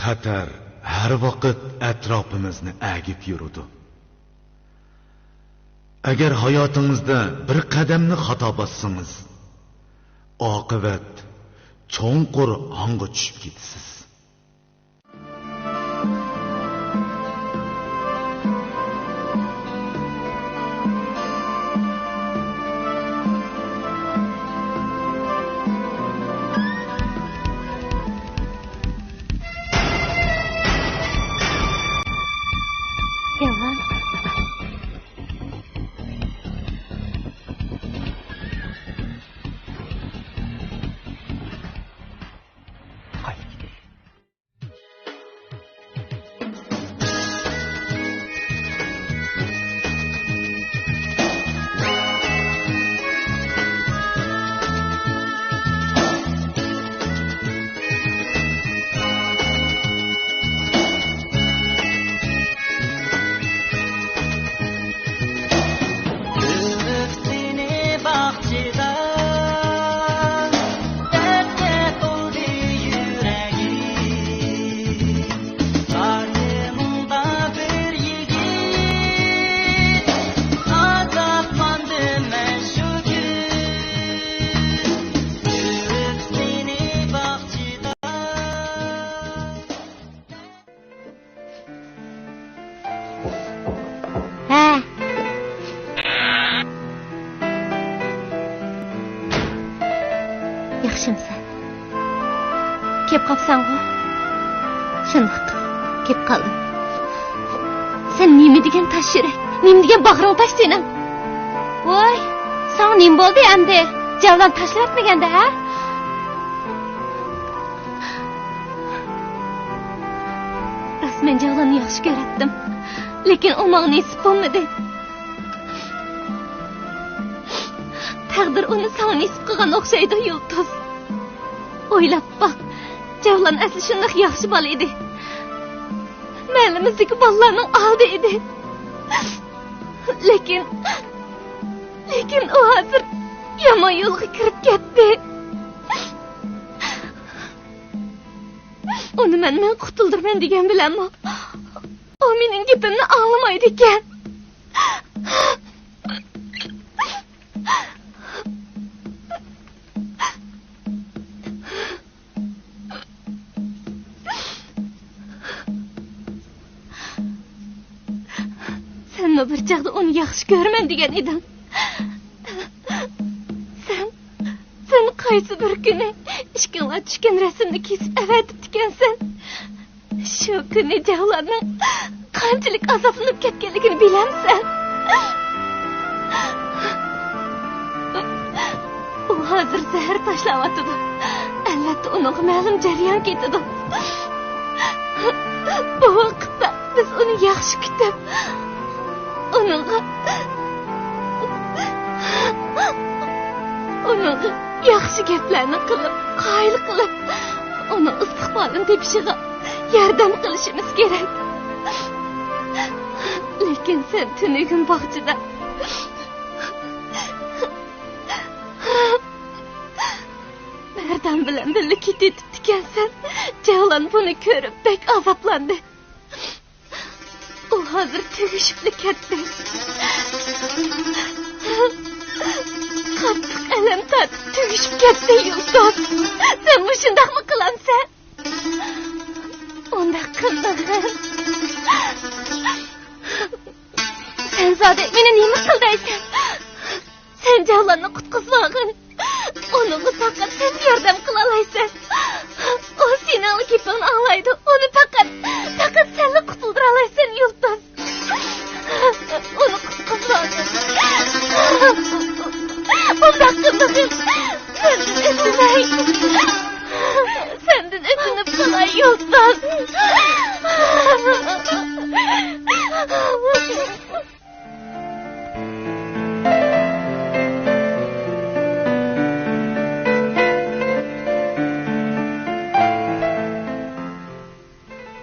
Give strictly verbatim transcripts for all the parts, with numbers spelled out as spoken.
خەتەر ھەر ۋاقىت ئەتراپىمىزنى ئەگىپ يۈرىدۇ. ئەگەر ھاياتىڭىزدا بىر قەدەمنى خاتا باسسىڭىز، ئاقىۋەت چوڭقۇر ھاڭغا چۈشۈپ كېتىسىز. ھە. ياخشىمسەن؟ كەپ قاپسەنغۇ؟ شۇنداق، كەپ قالدىم. سەن نېمە دېگەن تاش يۈرەك، نېمە دېگەن باغرىڭ تاش سېنىڭ. ۋاي، ساڭا نېمە بولدى ئەمدى؟ جەۋلان تاشلىۋەتمىگەندە، ھە؟ راست، مەن جەۋلاننى ياخشى كۆرەتتىم. لېكىن ئۇ ماڭا نېسىپ بولمىدى. تەقدىر ئۇنى ساڭا نېسىپ قىلغان ئوخشايدۇ، يۇلتۇز. ئويلاپ باق، جەۋلان ئەسلى شۇنداق ياخشى بالا ئىدى. مەھەللىمىزدىكى بالىلارنىڭ ئالدى ئىدى. لېكىن، لېكىن ئۇ ھازىر يامان يولغا كىرىپ كەتتى. ئۇنى مەن، مەن قۇتۇلدۇرىمەن دېگەن بىلەنمۇ، ئۇ مېنىڭ گېپىمنى ئاڭلىمايدىكەن. سەنمۇ بىر چاغدا ئۇنى ياخشى كۆرىمەن دېگەن ئىدىڭ. سەن، سەن قايسى بىر كۈنى ئىشىكىڭلار چۈشكەن رەسىمنى كېسىپ ئەۋەتىپتىكەنسەن. شۇ كۈنى جەۋلاننىڭ قانچىلىك ئازابلىنىپ كەتكەنلىكىنى بىلەمسەن؟ ئۇ ھازىر زەھەر تاشلاۋاتىدۇ. ئەلۋەتتە، ئۇنىڭغا مەلۇم جەريان كېتىدۇ. بۇ ۋاقىتتا بىز ئۇنى ياخشى كۈتۈپ، ئۇنىڭغا، ئۇنىڭغا ياخشى گەپلەرنى قىلىپ، قايىل قىلىپ، ئۇنىڭ ئىستىقبالىنى تېپىشىغا ياردەم قىلىشىمىز كېرەك. لېكىن سەن تۈنۈگۈن باغچىدا مەردان بىلەن بىللە كېتىۋېتىپتىكەنسەن. جەۋلان بۇنى كۆرۈپ بەك ئازابلاندى. ئۇ ھازىر تۈگىشىپلا كەتتى. قاتتىق ئەلەم تارتىپ تۈگىشىپ كەتتى، يۇلتۇز. سەن مۇشۇنداقمۇ قىلامسەن؟ ئۇنداق قىلمىغىن. سەن زادى مېنى نېمە قىل دەيسەن؟ سەن جەۋلاننى قۇتقۇزماغىن. ئۇنىڭغا پەقەت سەن ياردەم قىلالايسەن. ئۇ سېنىڭلا گېپىڭنى ئاڭلايدۇ. ئۇنى پەقەت، پەقەت سەنلا قۇتۇلدۇرالايسەن، يۇلتۇز. ئۇنى قۇتقۇزماغىن. ئۇنداق قىلمىغىن. سەندىن ئۆتۈنەي. سەندىن ئۆتۈنۈپ قالاي، يۇلتۇز.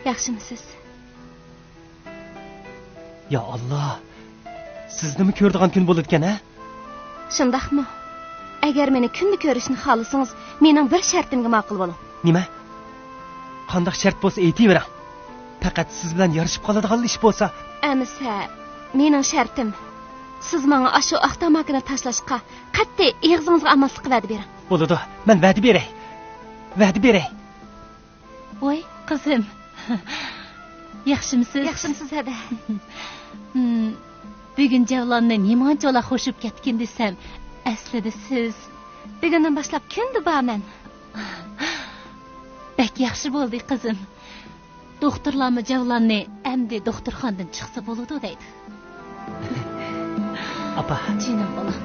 ياخشىمۇسىز؟ يا ئاللا، سىزنىمۇ كۆرىدىغان كۈن بولىدىكەن ھە؟ شۇنداقمۇ؟ ئەگەر مېنى كۈندە كۆرۈشنى خالىسىڭىز، مېنىڭ بىر شەرتىمگە ماقۇل بولۇڭ. نېمە؟ قانداق شەرت بولسا ئېيتىۋېرىڭ. پەقەت سىز بىلەن يارىشىپ قالىدىغانلا ئىش بولسا. ئەمىسە، مېنىڭ شەرتىم، سىز ماڭا ئاشۇ ئاق تاماكىنى تاشلاشقا قەتئىي ئېغىزىڭىزغا ئالماسلىققا ۋەدە بېرىڭ. بولىدۇ، مەن ۋەدە بېرەي. ۋەدە بېرەي. ۋاي، قىزىم. ياخشىمسىز؟ ياخشىمسىز، ھەدە؟ ھىم، بۈگۈن جەۋلاننى نېمانچىۋالا خۇشۇپ كەتكىن دېسەم، ئەسلىدە سىز. بۈگۈندىن باشلاپ كۈندە بارمەن. بەك ياخشى بولدى، قىزىم. دوختۇرلارمۇ جەۋلاننى ئەمدى دوختۇرخانىدىن چىقسا بولىدۇ دەيدۇ. ئاپا. جېنىم بالام.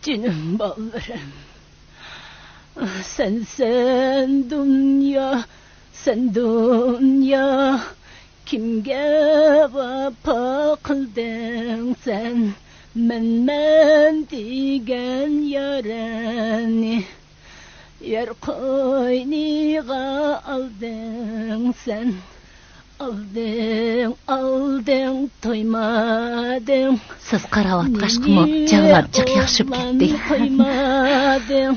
جېنىم بالىلىرىم. سەن، سەن دۇنيا، سەن دۇنيا، كىمگە ۋاپا قىلدىڭ سەن؟ مەن، مەن دېگەن يارەننى يەر قوينىغا ئالدىڭ سەن. ئالدىڭ، ئالدىڭ، تويمادىڭ. سىز قاراۋاتقاچقىمۇ جەۋلان جىق ياخشىشىپ كەتتى. تويمادىڭ.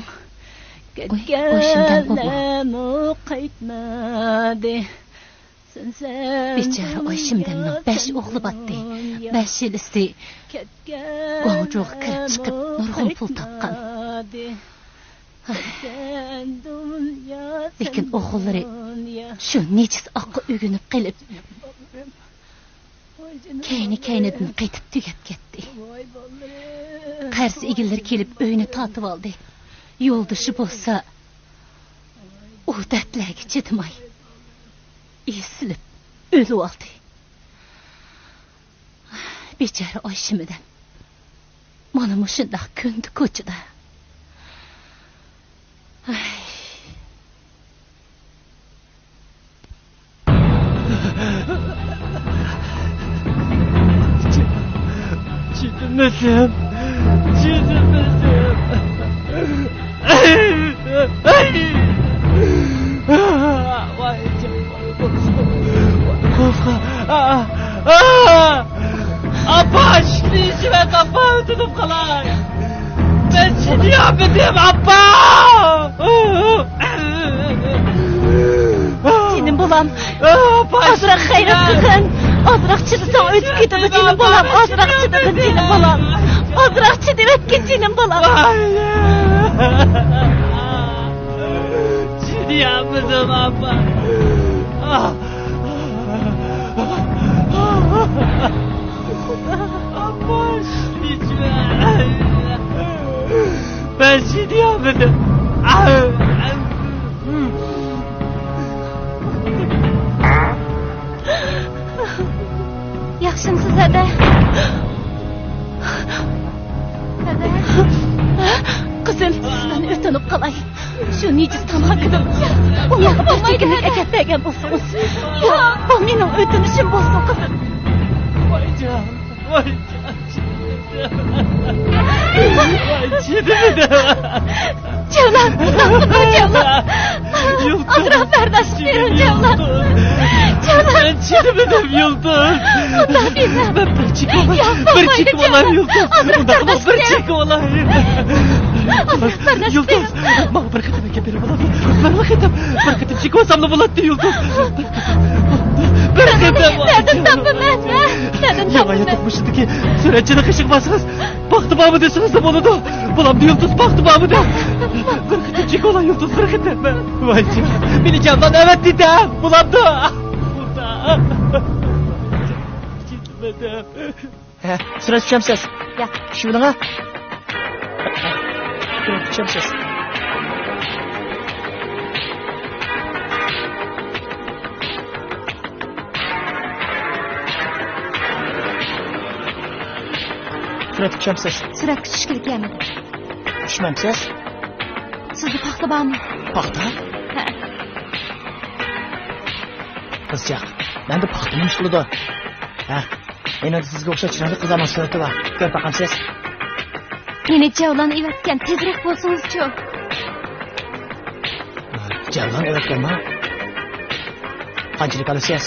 ئۇي، ئۇي، شۇنداق بولۇۋاتىدۇ. كەتكەنلەرمۇ قايتمىدى. بىچارە ئايشىمدەمنىڭ بەش ئوغلى باتتى. بەش يىلىسى گۇاڭجۇغا كىرىپ چىقىپ نۇرغۇن پۇل تاپقان. لېكىن ئوغۇللىرى شۇ نىجىس ئاققا ئۆگىنىپ قېلىپ، كەينى-كەينىدىن قېتىپ تۈگەپ كەتتى. قەرز ئىگىلىرى كېلىپ ئۆينى تارتىۋالدى. يولدىشى بولسا ئۇ دەردلەرگە چىدىماي ئېسىلىپ ئۆلۈۋالدى. بىچارە ئايشىمىدەم مانا مۇشۇنداق كۈندە كوچىدا. ئاي. چىدىمىدىم، چىدىمىدىم. ۋاي، ۋاي، قوزغا. ئا، ئا، ئاپا، ئىشىكنى ئېچىۋەت، ئاپا، ئۆتۈنۈپ قالاي. مەن چىدىيالمىدىم، ئاپا. جېنىم بالام. ئاپا، ئازراق غەيرەت قىلغىن. ئازراق چىدىساڭ ئۆتۈپ كېتىدۇ، جېنىم بالام. ئازراق چىدىغىن، جېنىم بالام. ئازراق چىدىۋەتكىن، جېنىم بالام. چىدىيالمىدىم، ئاپا. ئاپا، مەن چىدىيالمىدىم. ياخشىمسىز، ھەدە؟ ھەدە؟ قىزىم، سىزدىن ئۆتۈنۈپ قالاي. شۇ نىجىس تاماكىدىن ئۇنىڭغا بىر چېكىملىك ئەكەپ بەرگەن بولسىڭىز. بۇ، بۇ مېنىڭ ئۆتۈنۈشۈم بولسۇن، قىزىم. ۋاي جان، ۋاي جان، چىدىمىدىم. ۋاي چىدىمىدىم. جەۋلان، جەۋلان. يۇلتۇز. ئازراق بەرداشلىق بېرىڭ، جەۋلان. يۇلتۇز. جەۋلان. مەن چىدىمىدىم، يۇلتۇز. ئۇنداق دېمە. مەن بىر چېكىپ ئالاي. ياق، بىر بولمايدۇ، چېكىپ ئالاي، جەۋلان. يۇلتۇز. ئازراق بەرداشلىق بېرىڭ. بىر چېكىپ ئالاي. ئازراق بەرداشلىق بېرىڭ. يۇلتۇز، ماڭا بىر قېتىم ئەكەپ بېرىپ بولامدۇ؟ بىر قېتىم، بىر قېتىم چېكىۋالساملا بولاتتى، يۇلتۇز. بىر قېتىم. نەدىن تاپىمەن؟ نەدىن تاپىمەن؟ يېڭى ھاياتلىق مۇشۇدىكى سۈرەتچىنىڭ قېشىغا بارسىڭىز، پاختا بارمۇ دېسىڭىزلا بولىدۇ. بولامدۇ، يۇلتۇز، پاختا بارمۇ دەڭ. بىر قېتىم چېكىۋالاي، يۇلتۇز، بىر قېتىم. ۋاي جان، مېنى جەۋلان ئەۋەتتى دەڭ، بولامدۇ؟ ھە، سۈرەتكە چۈشەمسىز؟ ياق. چۈشۈۋېلىڭ، ھە. سۈرەتكە چۈشەمسىز؟ سۈرەتكە چۈشەمسىز؟ سۈرەتكە چۈشكىلى كەلمىدىم. چۈشمەمسىز؟ سىزدە پاختا بارمۇ؟ پاختا؟ ھە. قىزچاق، مەندە پاختا نېمە ئىش قىلىدۇ؟ ھە؟ مېنىڭ سىزگە ئوخشاش چىرايلىق قىزلارنىڭ سۈرىتى بار. كۆرۈپ باقامسىز؟ مېنى جەۋلان ئېۋەتكەن، تېزرەك بولسىڭىزچۇ. جەۋلان ئېۋەتكەنما؟ قانچىلىك ئالىسىز؟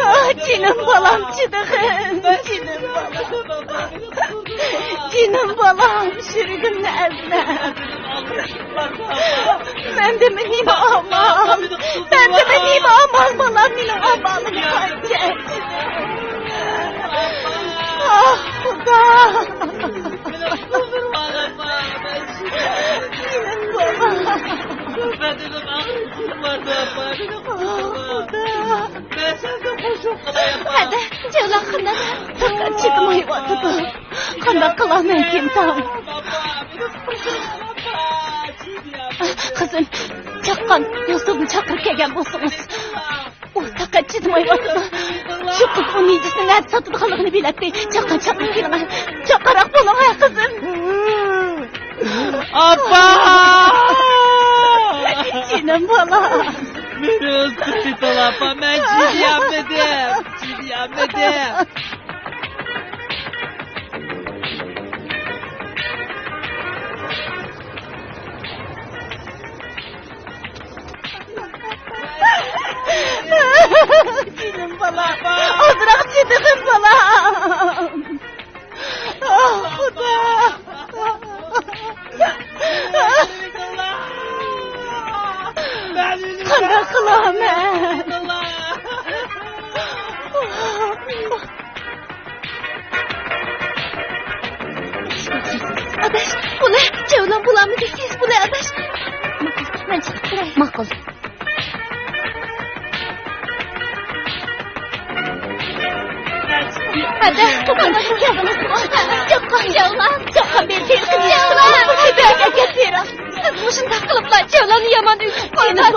ئاھ، جېنىم بالام، چىدىغىن، جېنىم بالام. جېنىم بالام، يۈرىكىمنى ئەزمە. مەندە نېمە ئامال؟ مەندە نېمە ئامال، بالام، مېنىڭ ئامالىمنى قايتۇر. ئاھ، خۇدا. جېنىم بالام. ئاھ، خۇدا. ھەدە، جەۋلان قانداق؟ پەقەت چىدىمايۋاتىدۇ. قانداق قىلامەن، كىمتاڭ؟ قىزىم، چاققان يوسۇپنى چاقىرىپ كەلگەن بولسىڭىز. ئۇ پەقەت چىدىمايۋاتىدۇ. شۇ قىز ئۇ نىجىسنى نەدە ساتىدىغانلىقىنى بىلەتتى. چاققان، چاقىرىپ كېلىڭە. چاققانراق بولۇڭ، ھە، قىزىم. ئاپا! جېنىم بالام. مېنى ئۆلتۈرۈۋېتىڭ، ئاپا، مەن چىدىيالمىدىم، چىدىيالمىدىم. جېنىم بالام، ئازراق چىدىغىن، بالام. ئاھ، خۇدا! قانداق قىلامەن؟ ئاداش، بۇنى جەۋلان بولامدۇ دەيسىز، بۇنى ئاداش؟ ماقۇل، مەن چىقىپ تۇراي. ماقۇل. ھەدە، چاققان، جەۋلان، چاققان، بېرىپ جەۋلان، سىز مۇشۇنداق قىلىپلا جەۋلاننى يامان ئۈزۈپ قويدىڭىز.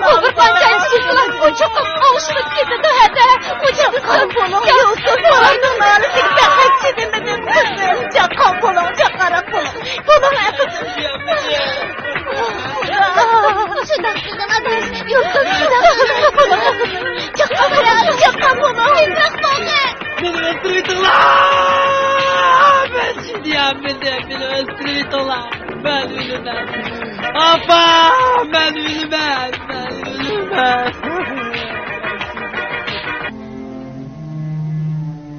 ئۇ بىر پارچە ئىچىدىلا ئۇ چوقۇم ئوڭشىلىپ كېتىدۇ، ھەدە. ئۇ چاققان بولۇڭ، يوسۇپ، بالامنىڭ نالىسىگە پەقەت چىدىمىدىم، قىزىم. چاققان بولۇڭ، چاققانراق بولۇڭ. بولۇڭ، ئەقىل. شۇنداق قىلغىن، ئاداش. يوسۇپ، شۇنداق قىلغىن. چاققان بولۇڭ، چاققان بولۇڭ. تېزراق بولغىن. مېنى ئۆلتۈرۈۋېتىڭلار! مەن چىدىيالمىدىم، مېنى ئۆلتۈرۈۋېتىڭلار! مەن ئۆلىمەن! ئاپا! مەن ئۆلىمەن! مەن ئۆلىمەن!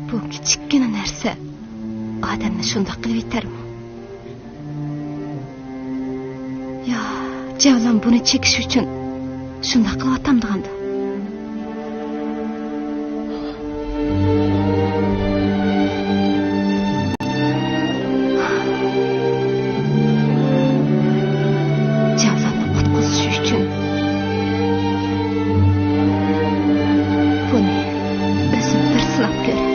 بۇ كىچىككىنە نەرسە ئادەمنى شۇنداق قىلىۋېتەرمۇ؟ يا، جەۋلان بۇنى چېكىش ئۈچۈن شۇنداق قىلىۋاتامدىغاندۇ؟ جەۋلاننى قۇتقۇزۇش ئۈچۈن بۇنى ئۆزۈم بىر سىناپ كۆرەي.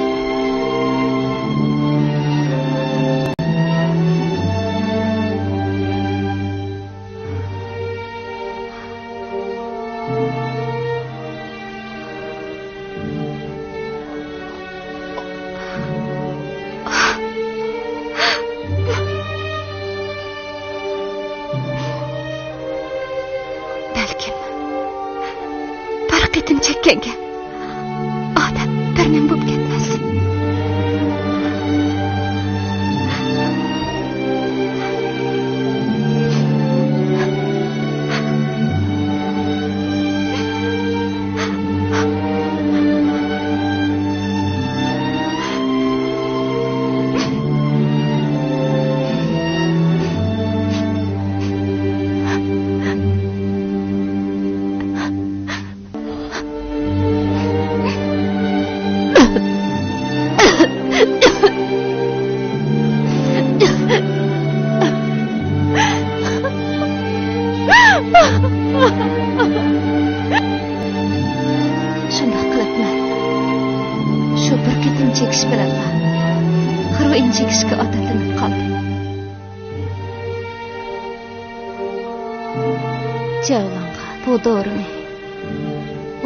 بەلكىم، بىر قېتىم چەككەنگە ئادەم بىر نېمە بولۇپ كەتمەس. شۇنداق قىلىپمەن. شۇ بىر قېتىم چېكىش بىلەنلا خىروئىن چېكىشكە ئادەتلىنىپ قالدىم. جەۋلانغا بۇ دورىنى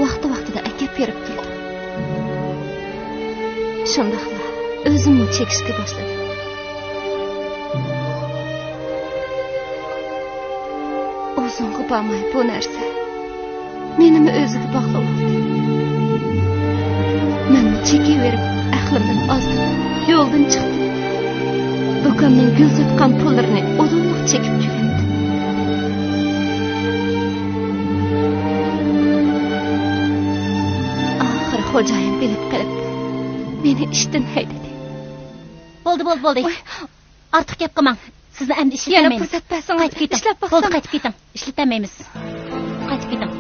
ۋاقتى-ۋاقتىدا ئەكەپ بېرىپ تۇردۇم. شۇنداقلا ئۆزۈممۇ چېكىشكە باشلىدىم. ئۇزۇنغا بارماي بۇ نەرسە مېنىمۇ ئۆزىگە باغلىۋالدى. مەنمۇ چېكىۋېرىپ، ئەقلىمدىن ئازدىم، يولدىن چىقتىم. دۇكاننىڭ گۈل ساتقان پۇللىرىنى ئۇدۇللۇق چېكىپ تۈگەتتىم. خوجايىن بىلىپ قېلىپ، مېنى ئىشتىن ھەيدىدى. بولدى، بولدى، بولدى. ئوي. ئارتۇق گەپ قىلماڭ. سىزنى ئەمدى ئىشلىتەلمەيمىز. يەنە پۇرسەت بەرسىڭىز، قايتىپ كېتىڭ. ئىشلەپ باقسام. بولدى، قايتىپ كېتىڭ. ئىشلىتەلمەيمىز. قايتىپ كېتىڭ.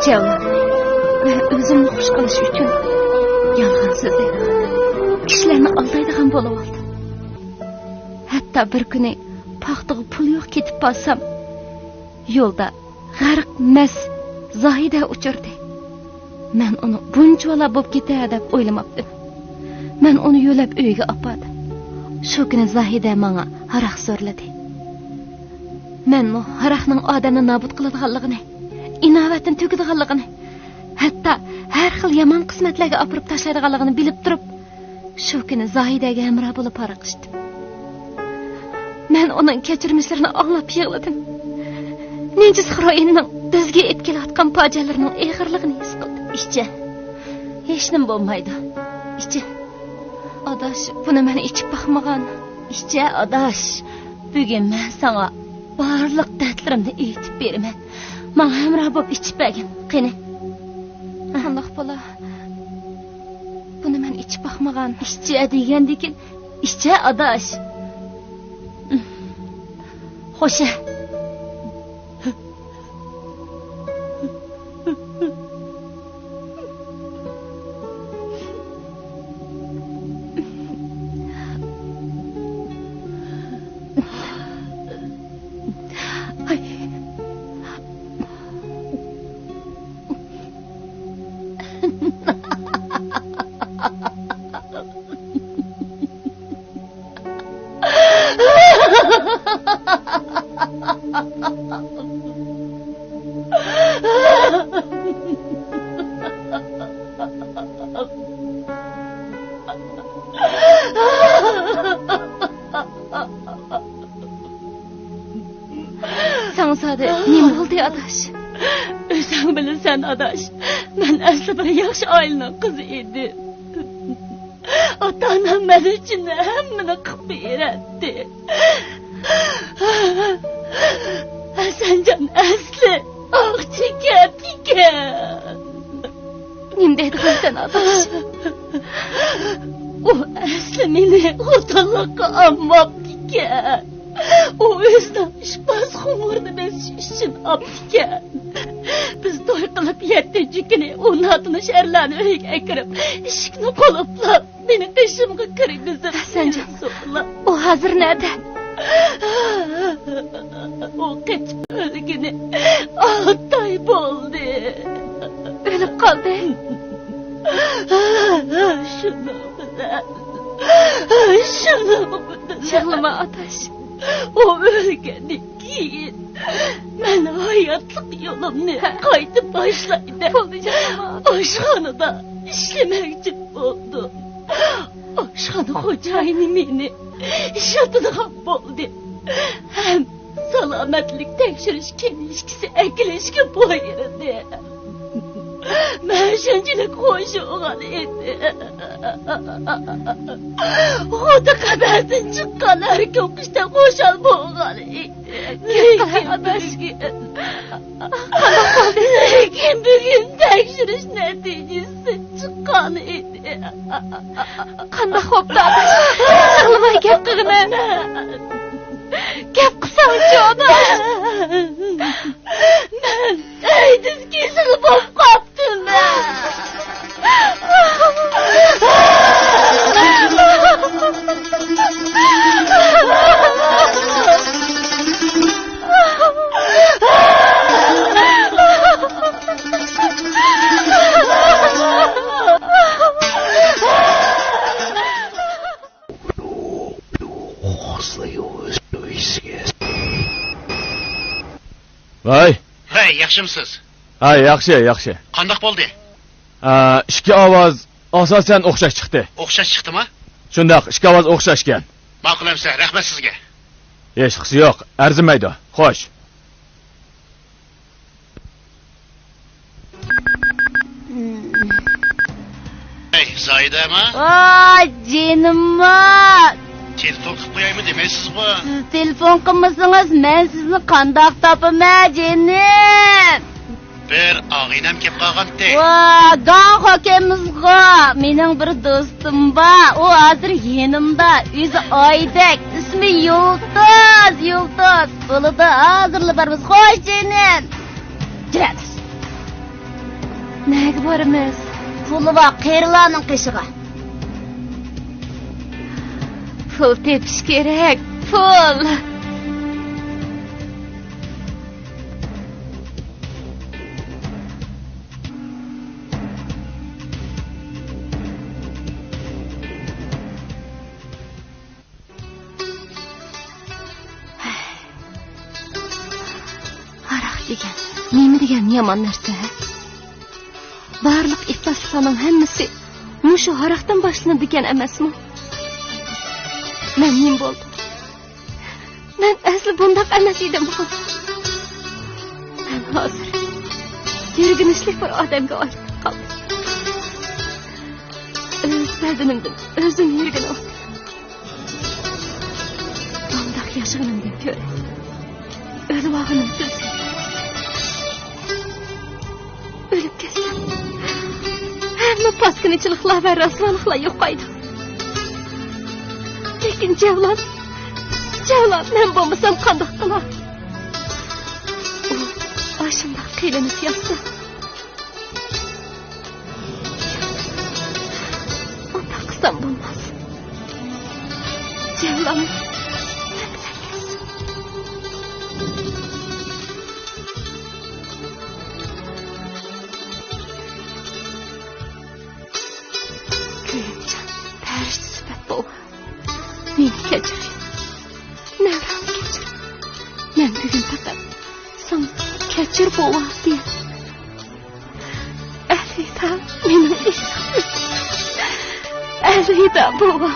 جەۋلاننى ۋە ئۆزۈمنى خۇش قىلىش ئۈچۈن يالغان سۆزلەيدىغان، كىشىلەرنى ئالدايدىغان بولۇۋالدىم. ھەتتا بىر كۈنى پاختىغا پۇل يوق كېتىپ بارسام، يولدا غەرق مەست زاھىدە ئۇچرىدى. مەن ئۇنى بۇنچىۋالا بولۇپ كېتەر دەپ ئويلىماپتىم. مەن ئۇنى يۆلەپ ئۆيگە ئاپاردىم. شۇ كۈنى زاھىدە ماڭا ھاراق سورىلىدى. مەنمۇ ھاراقنىڭ ئادەمنى نابۇت قىلىدىغانلىقىنى، ئىناۋەتنى تۆكىدىغانلىقىنى، ھەتتا ھەر خىل يامان قىسمەتلەرگە ئاپىرىپ تاشلايدىغانلىقىنى بىلىپ تۇرۇپ، شۇ كۈنى زاھىدەگە ھەمراھ بولۇپ ھاراق ئىچتىم. مەن ئۇنىڭ كەچۈرمىشلىرىنى ئاڭلاپ يىغلىدىم. نىنجىس خروئىننىڭ بىزگە ئېلىپ كېلىۋاتقان پاجىئەلىرىنىڭ ئېغىرلىقىنى ھېس قىلدىم. ئىچە. ھېچنېمە بولمايدۇ. ئىچە. ئاداش، بۇنى مەن ئىچىپ باقمىغان. ئىچە، ئاداش. بۈگۈن مەن ساڭا بارلىق دەردلىرىمنى ئېيتىپ بېرىمەن. ماڭا ھەمراھ بولۇپ ئىچىپ بەرگىن، قېنى. قانداق بولا؟ بۇنى مەن ئىچىپ باقمىغان. ئىچە دېگەندىكىن، ئىچە، ئاداش. خوشە. ساڭزادە نېمە بولدى، ئاداش؟ ئۆزۈڭ بىلىسەن، ئاداش. مەن ئەسلى بىر ياخشى ئائىلىنىڭ قىزى ئىدىم. ئاتا-ئانام مەن ئۈچۈن ھەممىنى قىلىپ بېرەتتى. ھەسەنجان ئەسلى ئاقچى كەپتىكەن. نېمە دەيدىغانسەن، ئاداش؟ ئۇ ئەسلى مېنى خوتۇنلۇققا ئالماپتىكەن. ئۇ ئۆزىنىڭ ئىشقىلىپ قوڭۇرىنى بېسىش ئۈچۈن ئاپتىكەن. بىز توي قىلىپ يەتتىنچى كۈنى ئۇ ناتونۇش ئەرلەرنى ئۆيگە ئەكىرىپ، ئىشىكنى قۇلۇپلاپ، مېنى قېشىمغا كىرگۈزۈپ، ھەسەنجان، مېنى زورلاپ. ئۇ ھازىر نەدە؟ ئۇ قېچىپ ئۆلگىنى ئالتە ئاي بولدى. ئۆلۈپ قالدى. شۇنىڭ بىلەن، شۇنىڭ بىلەن. يىغلىما، ئاداش. ئۇ ئۆلگەندىن كېيىن مەن ھاياتلىق يولۇمنى قايتا باشلايمەن. بولدى، يىغلىما. ئاشخانىدا ئىشلىمەكچى بولدۇم. ئاشخانا خوجايىنى مېنى ئىشلىتىدىغان بولدى ھەم سالامەتلىك تەكشۈرۈش كىنىشكىسى ئەكېلىشكە بۇيرۇدى. مەن شۇنچىلىك خۇش بولغان ئىدىم. خۇددى خەۋەردىن چىققان ئەركە ئوقۇشتەك خۇشال بولغان ئىدىم. لېكىن بۈگۈن، قانداق بولدى؟ لېكىن بۈگۈن تەكشۈرۈش نەتىجىسى چىققان ئىدى. قانداق بوپتۇ، ئاداش؟ يىغلىماي گەپ قىلغىنە. گەپ قىلساڭچۇ، ئاداش؟ مەن ئەيدىز كېسىلى بولۇپ قاپتىمەن. ھەي. ھەي، ياخشىمسىز؟ ھەي، ياخشى، ياخشى. قانداق بولدى؟ ئە، ئىككى ئاۋاز ئاساسەن ئوخشاش چىقتى. ئوخشاش چىقتىمۇ؟ شۇنداق، ئىككى ئاۋاز ئوخشاش ئىكەن. ماقۇل ئەمسە، رەھمەت سىزگە. ھېچقىسى يوق، ئەرزىمەيدۇ. خوش. ئەي، زاھىدەما؟ ۋاي، جېنىمما! تېلېفون قىلىپ قويايمۇ دېمەيسىزغۇ؟ سىز تېلېفون قىلمىسىڭىز، مەن سىزنى قانداق تاپىمەن، جېنىم؟ بىر ئاغىنەم كەپ قالغانتى. ۋا، گاڭخۇ ئاكىمىزغۇ. مېنىڭ بىر دوستۇم بار. ئۇ ھازىر يېنىمدا. ئۆزى ئايدەك. ئىسمى يۇلتۇز، يۇلتۇز. بولىدۇ، ھازىرلا بارىمىز. خوش، جېنىم. كىرەمىز. نەگە بارىمىز؟ پۇلى بار قېرىلارنىڭ قېشىغا. پۇل تېپىش كېرەك، پۇل. ھاراق دېگەن نېمە دېگەن يامان نەرسە، ھە؟ بارلىق ئىپلاسلىقلارنىڭ ھەممىسى مۇشۇ ھاراقتىن باشلىنىدىكەن ئەمەسمۇ؟ مەن نېمە بولدۇم؟ مەن ئەسلى بۇنداق ئەمەس ئىدىمغۇ. مەن ھازىر يۈرگىنىشلىك بىر ئادەمگە ئايلىنىپ قالدىم. ئۆز بەدىنىمدىن ئۆزۈم يۈرگىنىۋاتىمەن. بۇنداق ياشىغىنىمدىن كۆرە ئۆلۈۋالغىنىم تۈزۈك. ئۆلۈپ كەتسەم، ھەممە پاسكىنىچىلىقلار ۋە رەسۋالىقلار يوقايدۇ. لېكىن جەۋلان، جەۋلان مەن بولمىسام قانداق قىلار؟ ئۇ ئاشۇنداق قىينىلىپ ياتسا، ئۇنداق قىلسام بولماس. جەۋلان، سەن بىلەن كەتسۇن. كۆيۈمجان، پەرىشتە سۈپەت بوۋا، مېنى كەچۈر. نەۋرەڭنى كەچۈر. مەن بۈگۈن پەقەت ساڭا كەچۈر بوۋا دېيەتتىم. ئەلۋىدا، مېنىڭ ئېسىم. ئەلۋىدا، بوۋا.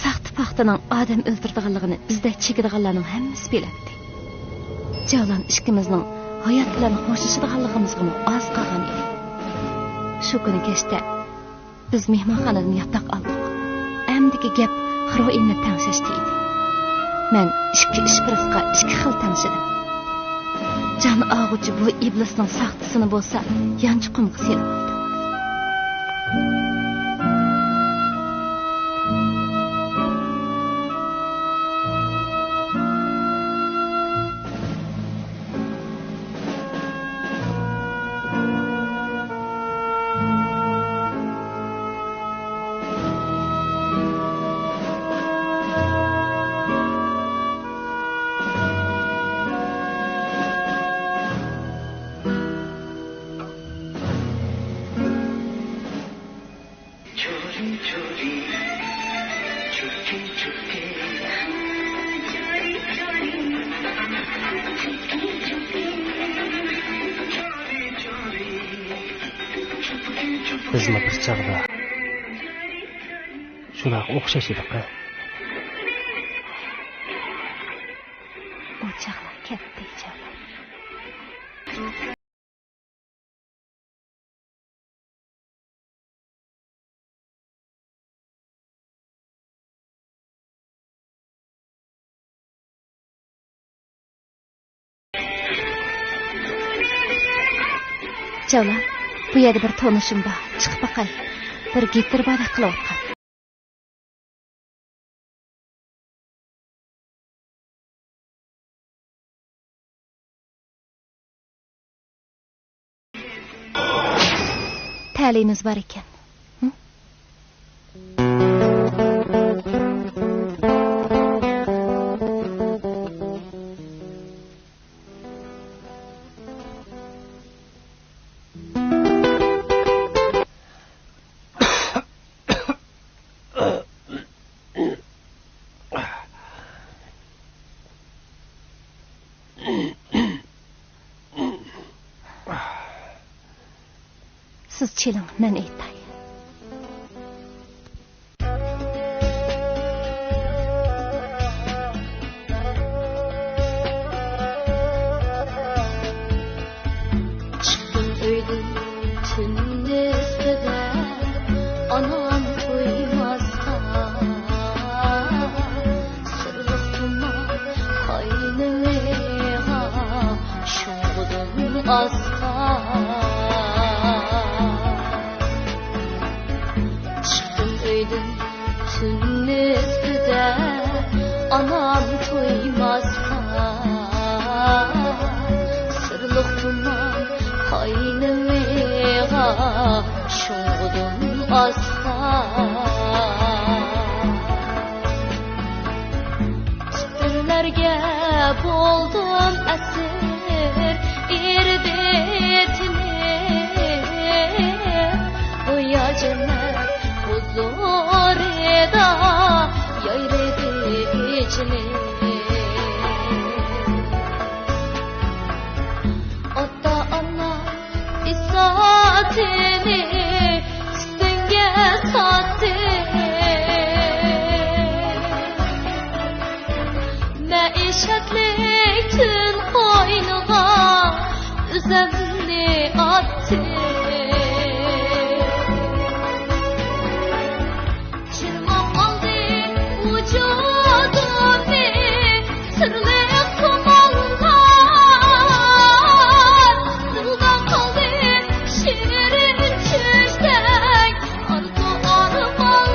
ساختا پاختىنىڭ ئادەم ئۆلتۈرىدىغانلىقىنى بىزدەك چېكىدىغانلارنىڭ ھەممىسى بىلەتتى. جەۋلان ئىككىمىزنىڭ ھايات بىلەن خوشلىشىدىغانلىقىمىزغىمۇ ئاز قالغان ئىدى. شۇ كۈنى كەچتە بىز مېھمانخانىدىن ياتاق ئالدۇق. ئەمدىكى گەپ خىروئىننى تەڭشەشتە ئىدى. مەن ئىككى ئىشپىرىسقا ئىككى خىل تەڭشىدىم. جان ئالغۇچى بۇ ئىبلىسنىڭ ساختىسىنى بولسا يانچۇقۇمغا سېلىۋالدىم. بىزمۇ بىر چاغدا شۇلارغا ئوخشاش ئىدۇق-ھە. ئۇ چاغلار كەتتى، جەۋلان. جەۋلان، بۇ يەردە بىر تونۇشۇم بار، چىقىپ باقاي. بىر گېپلىرى باردەك قىلىۋاتقان. تەلىيىمىز بار ئىكەن. ھە؟ سىز چېلىڭ، مەن ئېيتاي. چىقتىم ئۆيدىن تۈن نىسپىدە، ئانام تويماسقا، سىرلىق تۇمان قاينىمىغا شۇڭغۇدۇم ئاسقا. چىقتىم ئۆيدىن تۈن نىسپىدە، ئانام تويماسقا، سىرلىق تۇمان قاينىمىغا شۇڭغۇدۇم ئاسقا. تۈنلەرگە بولدۇم ئەسىر، ئېرىدى تېنىم. گويا جەننەت ھۇزۇرىدا يايرىدى جېنىم. ئاتا-ئانا ئىسساتىنى ئۈستۈڭگە ساتتى. مەئىشەتلىك تۈن قوينىغا ئۆزۈمنى ئاتتىم. چىرماپ ئالدى ۋۇجۇدۇمنى سىرلىق خۇمارلار. دىلدا قالدى شېرىن چۈشتەك ئارزۇ-ئارمانلار.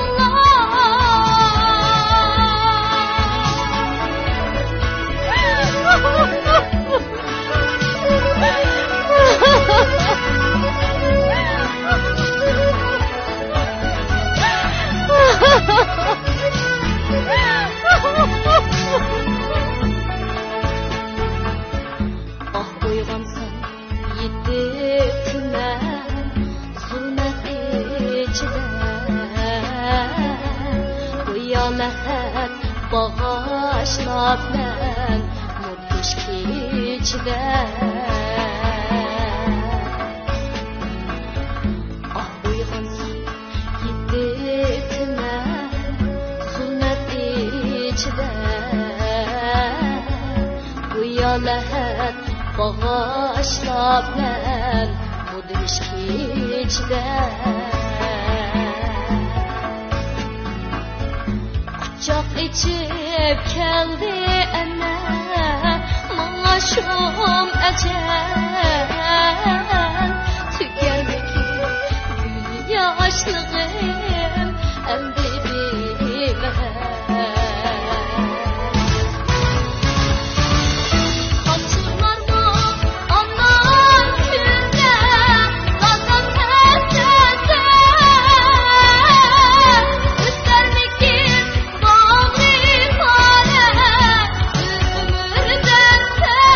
ئاھ، ئويغانسام يېتىپ تۈمەن زۇلمەت ئىچىدە، گويا لەھەت باغاشلاپ مەن مۇدھىش كېچىدە. ئاھ، ئويغانسام يېتىپ تۈمەن زۇلمەت ئىچىدە، گويا لەھەت باغاشلاپ مەن مۇدھىش كېچىدە. قۇچاق ئېچىپ كەلدى ئەنە ماڭا شۇم ئەجەل. تۈگەلمىگىن گۈل ياشلىقىم ئەمدى بىمەھەل. قاچىلارمۇ ئامان كۈندە، نازان ھەسرەتتە، ئۆتەرمىكىن باغرى پارە ئۆمۈردە سەن.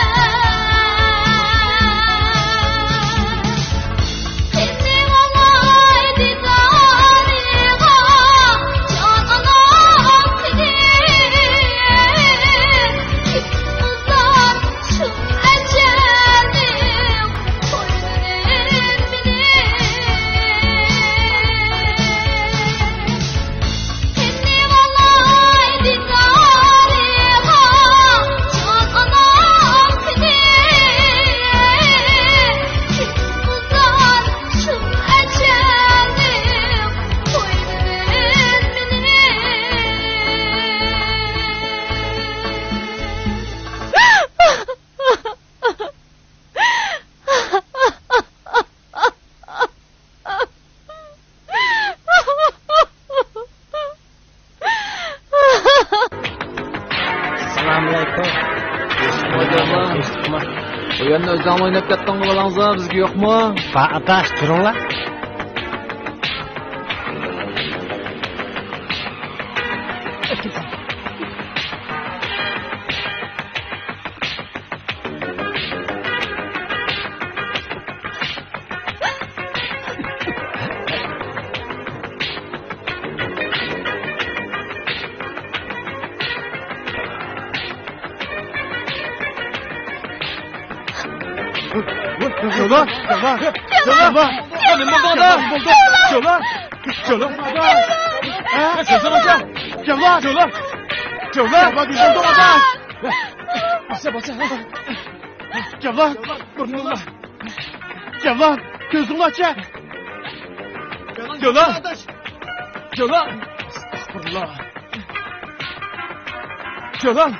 ئەسسالامۇئەلەيكۇم. بۇ يەردە ئۆزۈڭلار ئويناپ كەتتىڭغۇ بالامزا، بىزگە يوقمۇ؟ ئاپا، تۇرۇڭلار. جەۋلان! جەۋلان! جەۋلان! جەۋلان! جەۋلان! جەۋلان! جەۋلان! جەۋلان! جەۋلان! جەۋلان! جەۋلان! جەۋلان! جەۋلان! باشلا، باشلا. جەۋلان! بۇرنۇڭنى ئاچ. جەۋلان! كۆزۈڭنى ئاچ. جەۋلان! جەۋلان! ئەستەغپۇرۇللا. جەۋلان!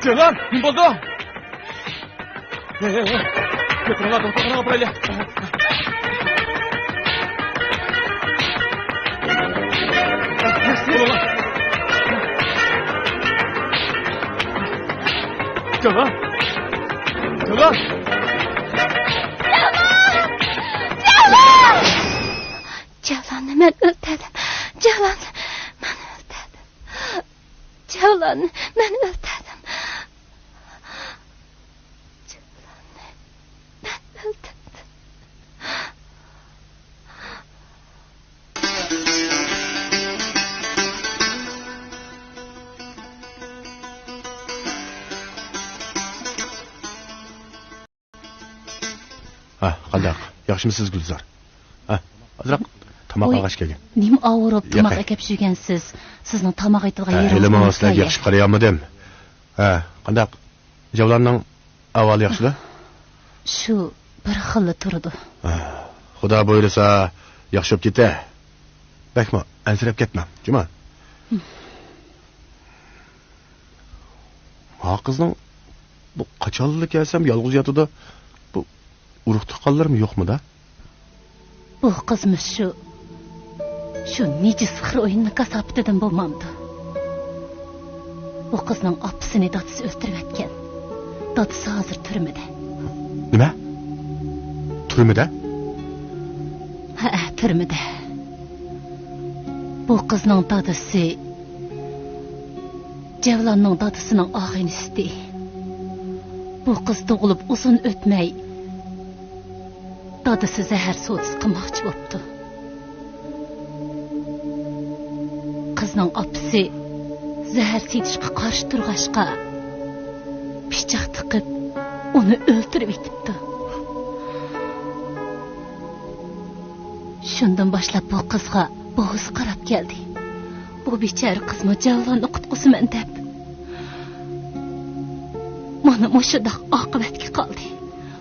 جەۋلان! نېمە بولدى؟ ھەي، ھەي، ھەي. كۆتۈرۈڭلار، دوختۇرخانىغا ئاپىرايلى. جەۋلان! جەۋلان! جەۋلاننى مەن ئۆلتۈردۈم. جەۋلاننى مەن ئۆلتۈردۈم. جەۋلاننى مەن ئۆلتۈردۈم. جەۋلاننى مەن ئۆلتۈردۈم. ھە، قانداق؟ ياخشىمۇسىز، گۈلزار؟ ھە، ئازراق تاماق ئالغاچ كەلگەن. نېمە ئاۋۇرۇپ تاماق ئەكەپ يۈرگەنسىز؟ سىزنىڭ تاماق ئېتىدىغان يېرىڭىز بولمىسا كېرەك. ھېلىمۇ سىلەرگە ياخشى قارايالمىدىم. ھە، قانداق؟ جەۋلاننىڭ ئەھۋالى ياخشىدا؟ شۇ بىر خىللا تۇرىدۇ. ھە، خۇدا بۇيرۇسا ياخشى بولۇپ كېتە. بەكمۇ ئەنسىرەپ كەتمەڭ، جۇما. ھە. ھا قىزنىڭ بۇ قاچانلا كەلسەم يالغۇز ياتىدۇ. بۇ ئۇرۇق تۇغقانلىرىمۇ يوقمۇ-دا؟ بۇ قىزمۇ شۇ، شۇ نىجىس سېھىر ئويۇننىڭ كاساپىتىدىن بولمامدۇ؟ بۇ قىزنىڭ ئاپىسىنى دادىسى ئۆلتۈرۈۋەتكەن. دادىسى ھازىر تۈرمىدە. نېمە؟ تۈرمىدە؟ ھەئە، تۈرمىدە. بۇ قىزنىڭ دادىسى جەۋلاننىڭ دادىسىنىڭ ئاغىنىسى. بۇ قىز تۇغۇلۇپ ئۇزۇن ئۆتمەي، دادىسى زەھەر سودىسى قىلماقچى بوپتۇ. قىزنىڭ ئاپىسى زەھەر سېتىشقا قارشى تۇرغاچقا، پىچاق تىقىپ، ئۇنى ئۆلتۈرۈۋېتىپتۇ. شۇندىن باشلاپ بۇ قىزغا بوغۇز قاراپ كەلدى. بۇ بىچارە قىزمۇ جەۋلاننى قۇتقۇزىمەن دەپ، مانا مۇشۇنداق ئاقىۋەتكە قالدى.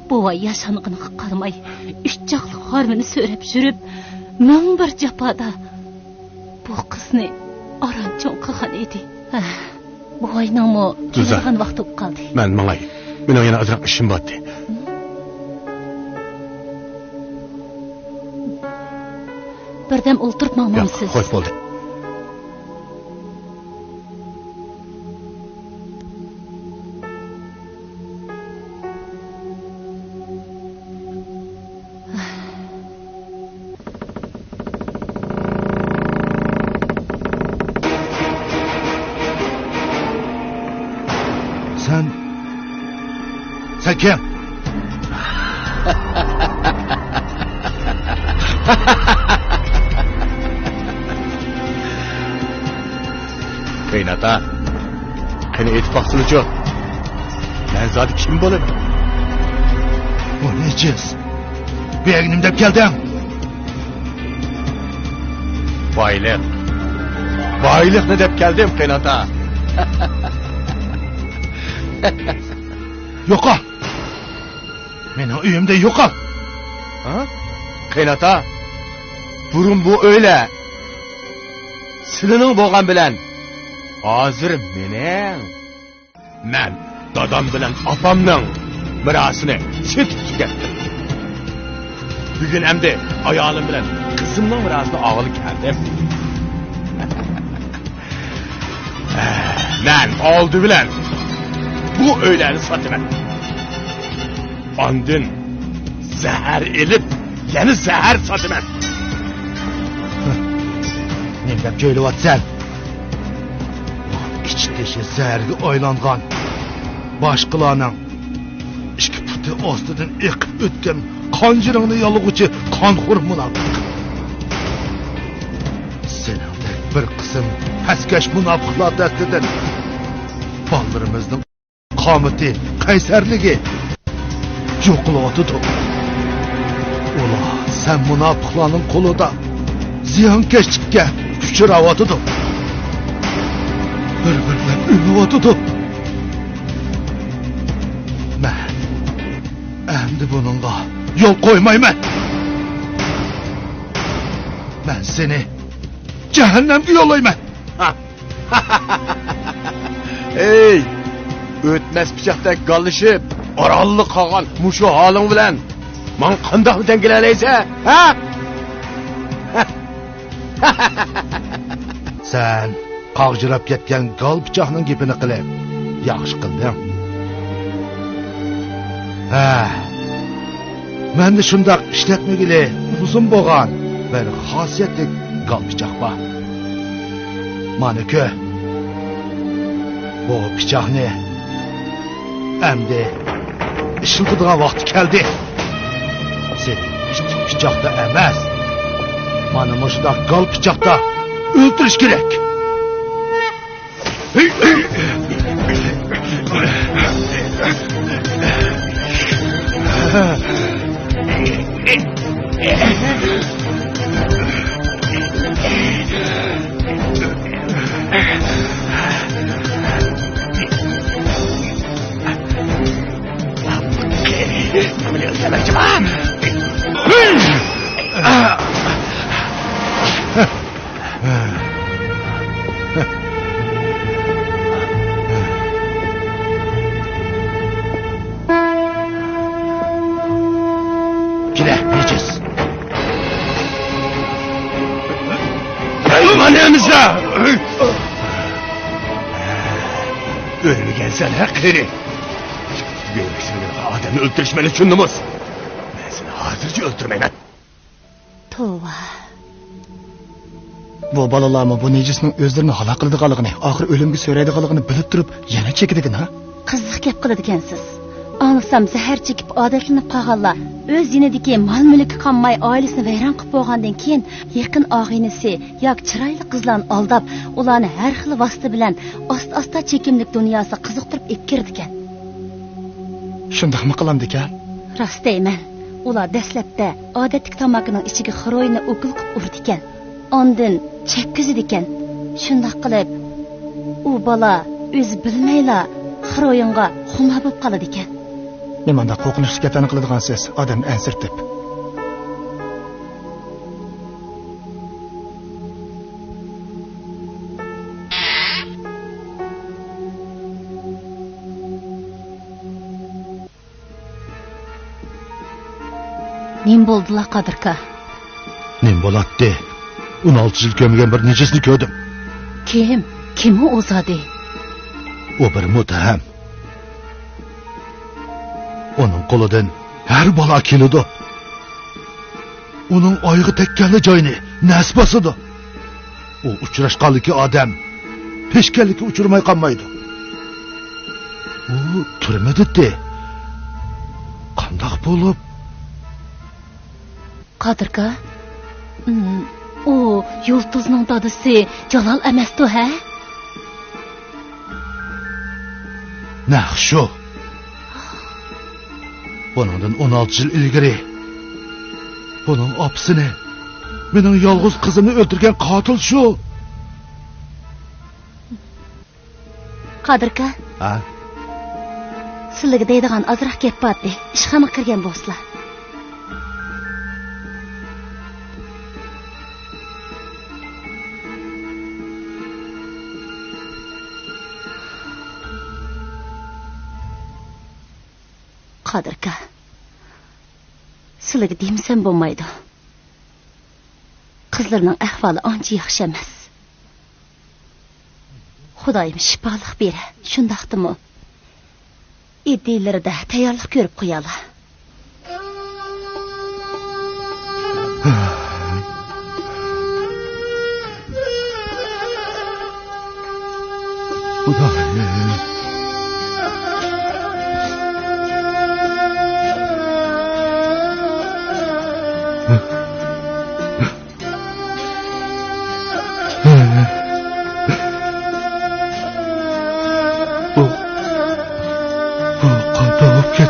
بوۋاي ياشانغىنىغا قارىماي، ئۈچ چاقلىق ھارۋىنى سۆرەپ يۈرۈپ، مىڭ بىر جاپادا بۇ قىزنى ئاران چوڭ قىلغان ئىدى. ھە، بوۋاينىڭمۇ كېلىدىغان ۋاقتى بولۇپ قالدى. مەن ماڭاي. مېنىڭ يەنە ئازراق ئىشىم بار ئىدى. بىردەم ئولتۇرۇپ ماڭمامسىز؟ ياق، خوش بولدى. سەن، سەن كىم؟ قېيناتا، قېنى ئېيتىپ باقسىلىچۇ، مەن زادى كىم بولىمەن؟ بۇ نىجىس. بۇ يەرگە نېمە دەپ كەلدىڭ؟ بايلىق. بايلىقنى دەپ كەلدىم، قېيناتا. يوقال! مېنىڭ ئۆيۈمدىن يوقال! ھە؟ قېيناتا، بۇرۇن بۇ ئۆيلەر سىلىنىڭ بولغان بىلەن، ھازىر مېنىڭ. مەن دادام بىلەن ئاپامنىڭ مىراسىنى سېتىپ تۈگەتتىم. بۈگۈن ئەمدى ئايالىم بىلەن قىزىمنىڭ مىراسىنى ئالغىلى كەلدىم. مەن ئالدى بىلەن بۇ ئۆيلەرنى ساتىمەن. ئاندىن زەھەر ئېلىپ، يەنە زەھەر ساتىمەن. نېمە دەپ جۆيلۈۋاتىسەن؟ ئىچ تېشى زەھەرگە ئايلانغان، باشقىلارنىڭ ئىككى پۇتى ئاستىدىن ئېقىپ ئۆتكەن قانجىرىڭنى يالىغۇچى قانخور مۇناپىق. سېنىڭدەك بىر قىسىم پەسكەش مۇناپىقلار دەستىدىن بالىلىرىمىزنىڭ قامىتى، قەيسەرلىكى يوقىلىۋاتىدۇ. ئۇلار سەن مۇناپىقلارنىڭ قولىدا زىيانكەشلىككە ئۇچراۋاتىدۇ. بىر-بىرلەپ ئۆلۈۋاتىدۇ. مەن ئەمدى بۇنىڭغا يول قويمايمەن. مەن سېنى جەھەننەمگە يوللايمەن. ھەي، ئۆتمەس پىچاقتەك گاللىشىپ، ئارانلا قالغان مۇشۇ ھالىڭ بىلەن ماڭا قانداقمۇ دەڭگىلەلەيسەن، ھە؟ سەن قاغجىراپ كەتكەن گال پىچاقنىڭ گېپىنى قىلىپ ياخشى قىلدىڭ. ھە، مەندە شۇنداق ئىشلەتمىگىلى ئۇزۇن بولغان بىر خاسىيەتلىك گال پىچاق بار. مانا كۆر، بۇ پىچاقنى ئەمدى ئىشلىتىدىغان ۋاقتى كەلدى. سېنى ئىتتىك پىچاقتا ئەمەس، مانا مۇشۇنداق گال پىچاقتا ئۆلتۈرۈش كېرەك. كېلە، نىجىس. مانا ئەمىسە! ئۆلمىگەنسەن ھە قېرى. يۈرەك سىنىدىغان ئادەمنى ئۆلتۈرۈش مەن ئۈچۈن نومۇس. مەن سېنى ھازىرچە ئۆلتۈرمەيمەن. توۋا. بۇ بالىلارمۇ بۇ نىجىسنىڭ ئۆزلىرىنى ھالاك قىلىدىغانلىقىنى، ئاخىر ئۆلۈمگە سۆرەيدىغانلىقىنى بىلىپ تۇرۇپ يەنە چېكىدىكىن ھە؟ قىزىق گەپ قىلىدىكەنسىز. ئاڭلىسام زەھەر چېكىپ ئادەتلىنىپ قالغانلار ئۆز يېنىدىكى مال-مۈلكى قالماي ئائىلىسىنى ۋەيران قىلىپ بولغاندىن كېيىن يېقىن ئاغىنىسى ياكى چىرايلىق قىزلارنى ئالداپ، ئۇلارنى ھەر خىل ۋاسىتە بىلەن ئاستا-ئاستا چېكىملىك دۇنياسىغا قىزىقتۇرۇپ ئېلىپ كىرىدىكەن. شۇنداقمۇ قىلامدىكەن؟ راست دەيمەن. ئۇلار دەسلەپتە ئادەتتىكى تاماكىنىڭ ئىچىگە خىروئىننى ئوكۇل قىلىپ ئۇرىدىكەن. ئاندىن چەككۈزىدىكەن. شۇنداق قىلىپ، ئۇ بالا ئۆزى بىلمەيلا خىروئىنغا خۇمار بولۇپ قالىدىكەن. نېمانداق قورقۇنچلۇق گەپلەرنى قىلىدىغانسىز، ئادەمنى ئەنسىرىتىپ. نېمە بولدىلا، قادىركا؟ نېمە بولاتتى؟ ئون ئالتە يىل كۆرمىگەن بىر نىجىسنى كۆردۈم. كىم؟ كىم ئۇ زادى؟ ئۇ بىر مۇتتەھەم. ئۇنىڭ قولىدىن ھەر بالا كېلىدۇ. ئۇنىڭ ئايىغى تەگكەنلا جاينى نەس باسىدۇ. ئۇ ئۇچراشقانلىكى ئادەم پېشكەللىككە ئۇچرىماي قالمايدۇ. ئۇ تۈرمىدىتى. قانداق بولۇپ؟ قادىركا؟ ئۇ يۇلتۇزنىڭ دادىسى جالال ئەمەستۇ ھە؟ نەق شۇ. بۇنىڭدىن ئون ئالتە يىل ئىلگىرى بۇنىڭ ئاپىسىنى، مېنىڭ يالغۇز قىزىمنى ئۆلتۈرگەن قاتىل شۇ. قادىركا. ھە؟ سىلىگە دەيدىغان ئازراق گەپ بارتى. ئىشخانىغا كىرگەن بولسىلا. قادىركا، سىلىگە دېمىسەم بولمايدۇ. قىزلىرىنىڭ ئەھۋالى ئانچە ياخشى ئەمەس. خۇدايىم شىپالىق بېرە، شۇنداقتىمۇ؟ ئىدىيىلىرىدە تەييارلىق كۆرۈپ قويالا. خۇدايىم.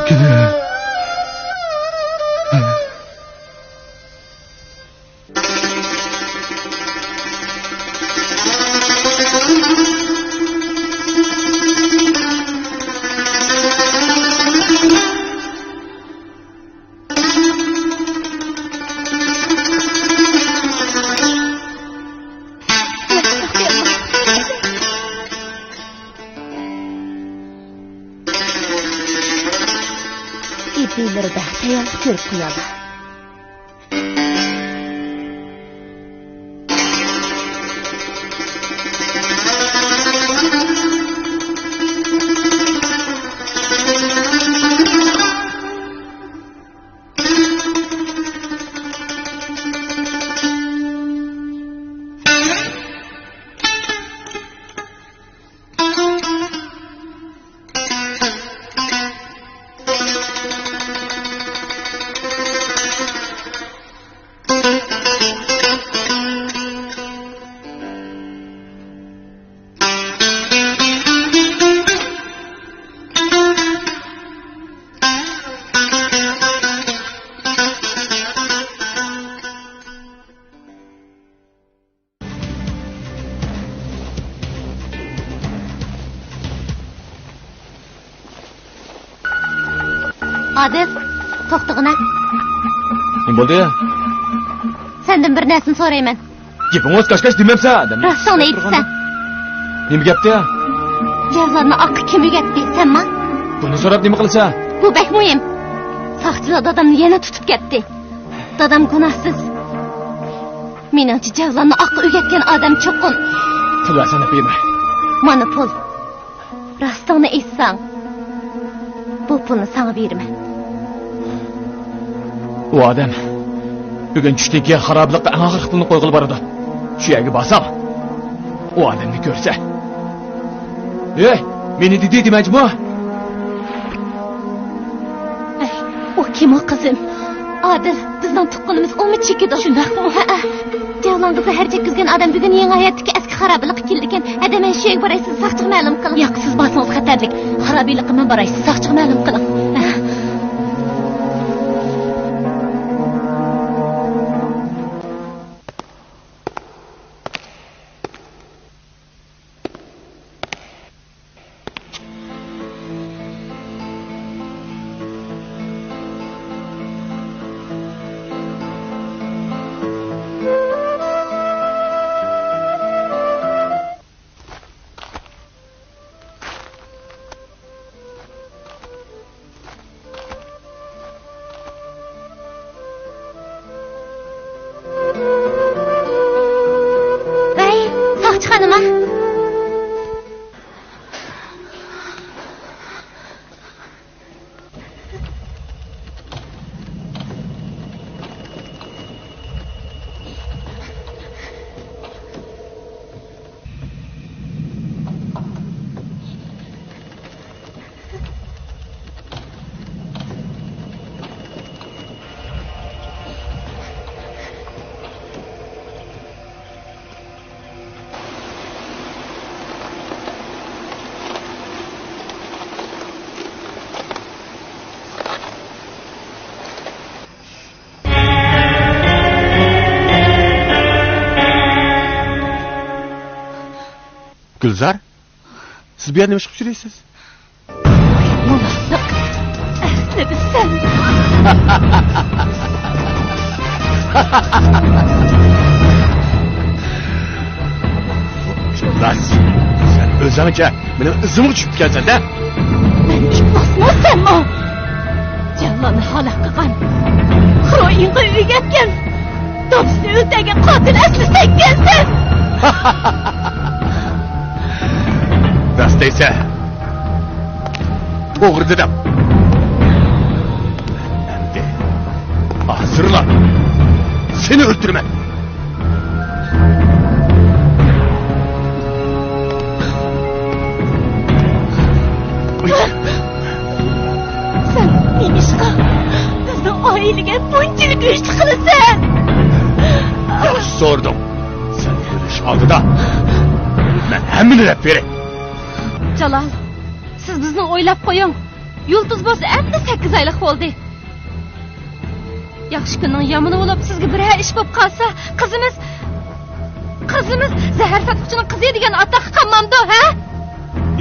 كېلىڭ. ئېپىلىرىدە تەييارلىق كۆرۈپ قويالا. ئادىل، توختىغىنا. نېمە بولدى؟ سەندىن بىر نەرسىنى سورايمەن. گېپىڭ ئوز كاشكاش دېمەمسە، ئادەم. راستىڭنى ئېيتىسەن. نېمە گەپتى؟ جەۋلاننى ئاققا كىم ئۆگەتتى، سەنما؟ بۇنى سوراپ نېمە قىلىسەن؟ بۇ بەك مۇھىم. ساقچىلار دادامنى يەنە تۇتۇپ كەتتى. دادام گۇناھسىز. مېنىڭچە، جەۋلاننى ئاققا ئۆگەتكەن ئادەم چوقۇم. پۇل بەرسەن، ئەپىمە. مانا پۇل. راستىڭنى ئېيتساڭ، بۇ پۇلنى ساڭا بېرىمەن. ئۇ ئادەم بۈگۈن چۈشتىن كېيىن خارابىلىققا ئەڭ ئاخىرقى پۇلنى قويغىلى بارىدۇ. شۇ يەرگە بارسام، ئۇ ئادەمنى كۆرسە. ھېي، مېنى دېدى دېمە جۇمۇ. ئەي، ئۇ كىم ئۇ قىزىم؟ ئادىل، بىزنىڭ تۇغقىنىمىز ئۇمۇ چېكىدۇ. شۇنداقمۇ؟ ھەئە. جەۋلانغا زەھەر چەككۈزگەن ئادەم بۈگۈن يېڭى ھاياتتىكى ئەسكى خارابىلىققا كېلىدىكەن. ھەدە، مەن شۇ يەرگە باراي، سىز ساقچىغا مەلۇم قىلىڭ. ياق، سىز بارسىڭىز خەتەرلىك. خارابىلىققا مەن باراي، سىز ساقچىغا مەلۇم قىلىڭ. ھە. ۋەي، ساقچىخانىما؟ گۈلزار، سىز بۇ يەردە نېمە ئىش قىلىپ يۈرىسىز؟ مۇناپىق! ئەسلىدە سەن! ئىپلاس! سەن ئۆزۈڭچە مېنىڭ ئىزىمغا چۈشۈپ كەلسەن-دە! مەن ئىپلاسمۇ، سەنمۇ؟ جەللاننى ھالاك قىلغان، خىروئىنغا ئۆگەتكەن، دادىسىنى ئۆلتۈرگەن قاتىل ئەسلى سەنكەنسەن! راست دەيسەن. ئوغرى دېدىم. ئەمدى ھازىرلا سېنى ئۆلتۈرىمەن. سەن نېمىشقا بىزنىڭ ئائىلىگە بۇنچىلىك ئۆچلۈك قىلىسەن؟ ياخشى سورىدىڭ. سەن ئۆلۈش ئالدىدا مەن ھەممىنى دەپ بېرەي. جالال، سىز بىزنى ئويلاپ قويۇڭ. يۇلتۇز بولسا ئەمدى سەككىز ئايلىق بولدى. ياخشى كۈننىڭ يامىنى بولۇپ، سىزگە بىرەر ئىش بولۇپ قالسا، قىزىمىز، قىزىمىز زەھەر ساتقۇچىنىڭ قىزى دېگەن ئاتاققا قالمامدۇ، ھە؟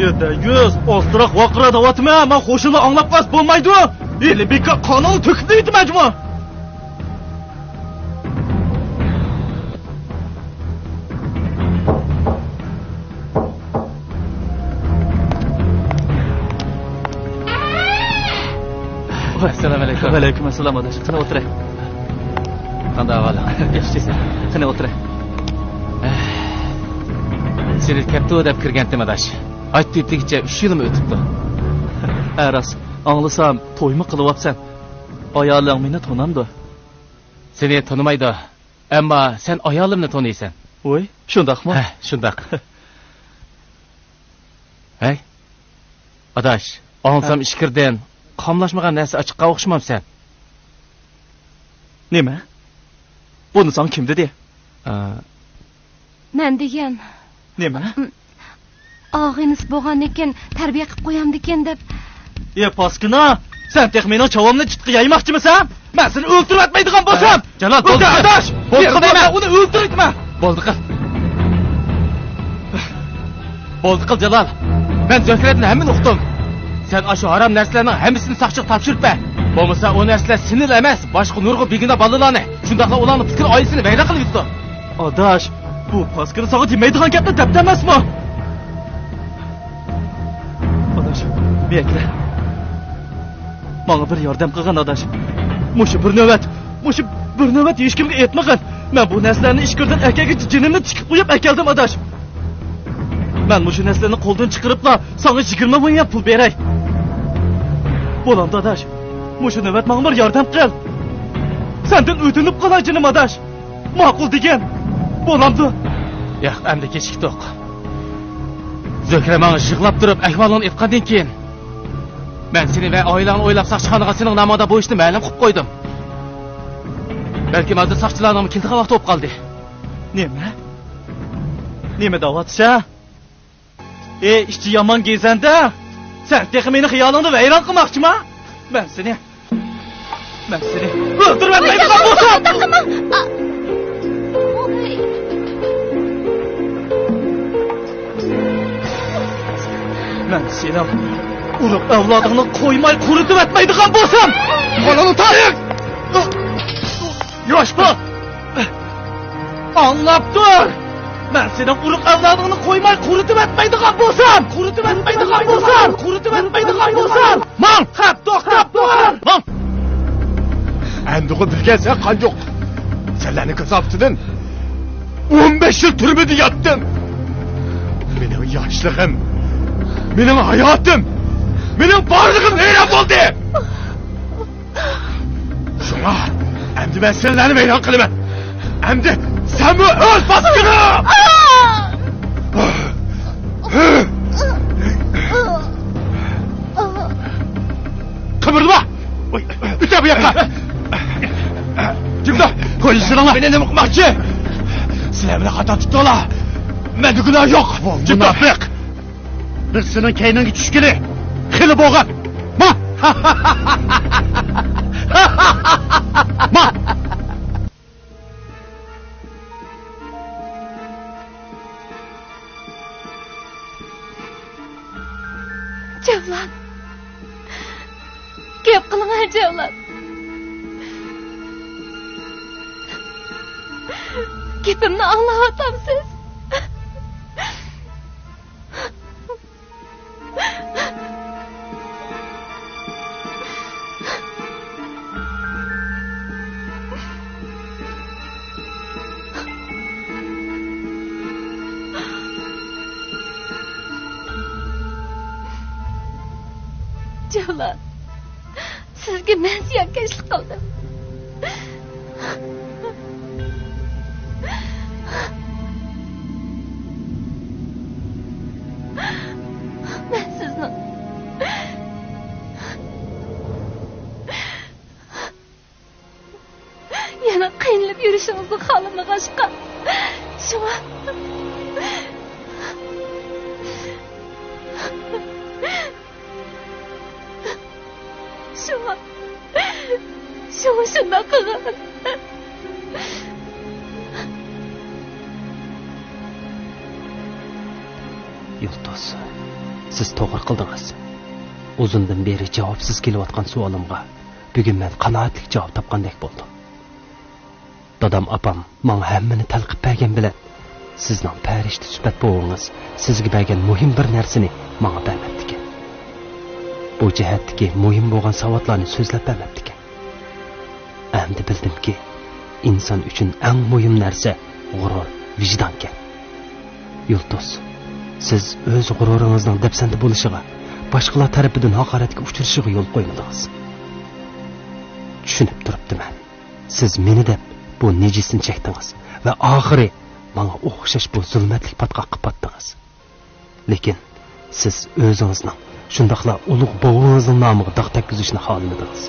يە دەييۇس، ئاستىراق ۋارقىرا دەۋاتىمەن، مانا قوشنىلار ئاڭلاپ قالسا بولمايدۇ. ھېلى بىكار قانالنى تۆكۈپ دەيتىمەن جۇمۇ. ۋەسسالام ئەلەيكۇم. ۋەئەلەيكۇم ئەسسالام ئاداش. قېنى ئولتۇراي. قانداق ئەھۋالىڭ؟ ياخشى. قېنى ئولتۇراي. سېنى كەپتۇ دەپ كىرگەنتىم ئاداش. ئايتتى ئۆتتىگىچە ئۈچ يىلمۇ ئۆتۈپتۇ. ھە راست. ئاڭلىسام تويمۇ قىلىۋاپسەن. ئايالىڭ مېنى تونامدۇ؟ سېنى تونىمايدۇ. ئەمما سەن ئايالىمنى تونۇيسەن. ۋوي، شۇنداقمۇ؟ ھە، شۇنداق. ھەي، ئاداش، ئاڭلىسام ھە. ئىچكىرىدىن قاملاشمىغان نەرسە ئاچىققان ئوخشىمامسەن؟ نېمە؟ بۇنى ساڭا كىم دېدى؟ ئا. مەن دېگەن. نېمە؟ ئاغىنىسى بولغاندىكىن تەربىيە قىلىپ قويامدىكىن دەپ. ئى پاسكىنا، سەن تېخى مېنىڭ چاۋامنى چىتقا يايماقچىمىسەن؟ مەن سېنى ئۆلتۈرۈۋەتمەيدىغان بولسام! جالال، بولدى قىل. ئاداش! بولدى قىل دەيمەن! ئۇنى ئۆلتۈرۈۋەتمە! بولدى قىل. بولدى قىل، جالال. مەن زۆھرەدىن ھەممىنى ئۇقتۇم. سەن ئاشۇ ھارام نەرسىلەرنىڭ ھەممىسىنى ساقچىغا تاپشۇرۇپ بەر. بولمىسا ئۇ نەرسىلەر سېنىلا ئەمەس، باشقا نۇرغۇن بىگۇناھ بالىلارنى، شۇنداقلا ئۇلارنىڭ پۈتكۈل ئائىلىسىنى ۋەيران قىلىۋېتىدۇ. ئاداش، بۇ پاسكىنا ساڭا دېمەيدىغان گەپنى دەپتۇ ئەمەسمۇ؟ ئاداش، بۇيەرگە كېلە. ماڭا بىر ياردەم قىلغىن، ئاداش. مۇشۇ بىر نۆۋەت، مۇشۇ بىر نۆۋەت ھېچكىمگە ئېيتمىغىن. مەن بۇ نەرسىلەرنى ئىچكىرىدىن ئەكەلگۈچە جېنىمنى تىكىپ قويۇپ ئەكەلدىم، ئاداش. مەن مۇشۇ نەرسىلەرنى قولدىن چىقىرىپلا ساڭا يىگىرمە مىڭ يۈەن پۇل بېرەي. بولامدۇ، ئاداش؟ مۇشۇ نۆۋەت ماڭا بىر ياردەم قىل. سەندىن ئۆتۈنۈپ قالاي، جېنىم ئاداش. ماقۇل دېگىن. بولامدۇ؟ ياق، ئەمدى كېچىكتۇق. زۆھرە ماڭا يىغلاپ تۇرۇپ ئەھۋالىڭنى ئېيتقاندىن كېيىن، مەن سېنى ۋە ئائىلەڭنى ئويلاپ ساقچىخانىغا سېنىڭ نامىڭدا بۇ ئىشنى مەلۇم قىلىپ قويدۇم. بەلكىم ھازىر ساقچىلارنىڭمۇ كېلىدىغان ۋاقتى بولۇپ قالدى. نېمە؟ نېمە دەۋاتىسەن؟ ئى ئىچى يامان گېزەندە! سەن تېخى مېنى خىيالىڭدا ۋەيران قىلماقچىما؟ مەن سېنى، مەن سېنى ئۆلتۈرۈۋەتمەيدىغان بولسام! مەن سېنىڭ ئۇرۇق ئەۋلادىڭنى قويماي قۇرۇتۇۋەتمەيدىغان بولسام! قولۇڭنى تارت! ياش بول! ئاڭلاپ تۇر! مەن سېنىڭ ئۇرۇق ئەۋلادىڭنى قويماي قۇرۇتۇۋەتمەيدىغان بولسام! قۇرۇتۇۋەتمەيدىغان بولسام! قۇرۇتۇۋەتمەيدىغان بولسام! ماڭ! قاپ، توختاپ تۇر! ماڭ! ئەمدىغۇ بىلگەنسەن قانجۇق! سەنلەرنىڭ كازاپىتىدىن ئون بەش يىل تۈرمىدە ياتتىم! مېنىڭ ياشلىقىم، مېنىڭ ھاياتىم، مېنىڭ بارلىقىم ۋەيران بولدى! شۇڭا ئەمدى مەن سىلەرنى ۋەيران قىلىمەن. ئەمدى سەنمۇ ئۆل، پاسكىنا! قىمىرلىما! ئۆتە بۇ ياققا! جىمدە! كويزىسىنىڭلار! مېنى نېمە قىلماقچى؟ سىلەر مېنى خاتا تۇتتۇڭلار! مەندە گۇناھ يوق! مۇناپىق! بىز سېنىڭ كەينىڭگە چۈشكىلى خېلى بولغان. ما! ما! جەۋلان. گەپ قىلىڭە، جەۋلان. گېپىمنى ئاڭلاۋاتامسىز؟ جەۋلان، سىزگە مەن زىيانكەشلىك قىلدىم. مەن سىزنىڭ يەنە قىينىلىپ يۈرۈشىڭىزنى خالىمىغاچقا، شۇڭا. شۇڭا شۇنداق قىلغان. يۇلتۇز، سىز توغرا قىلدىڭىز. ئۇزۇندىن بېرى جاۋابسىز كېلىۋاتقان سوئالىمغا بۈگۈن مەن قانائەتلىك جاۋاب تاپقاندەك بولدۇم. دادام، ئاپام ماڭا ھەممىنى تەلقىپ بەرگەن بىلەن، سىزنىڭ پەرىشتە سۈپەت بوۋىڭىز سىزگە بەرگەن مۇھىم بىر نەرسىنى ماڭا بەرمەپتىكەن. بۇ جەھەتتىكى مۇھىم بولغان ساۋاتلارنى سۆزلەپ بەرمەپتىكەن. ئەمدى بىلدىمكى، ئىنسان ئۈچۈن ئەڭ مۇھىم نەرسە غۇرۇر، ۋىجدانكەن. يۇلتۇز، سىز ئۆز غۇرۇرىڭىزنىڭ دەپسەندە بولۇشىغا، باشقىلار تەرىپىدىن ھاقارەتكە ئۇچرىشىغا يول قويمىدىڭىز. چۈشىنىپ تۇرۇپتىمەن. سىز مېنى دەپ بۇ نىجىسنى چەكتىڭىز ۋە ئاخىرى ماڭا ئوخشاش بۇ زۇلمەتلىك پاتقاققا پاتتىڭىز. لېكىن سىز ئۆزىڭىزنىڭ، شۇنداقلا ئۇلۇغ بوۋىڭىزنىڭ نامىغا داغ تەگكۈزۈشنى خالىمىدىڭىز.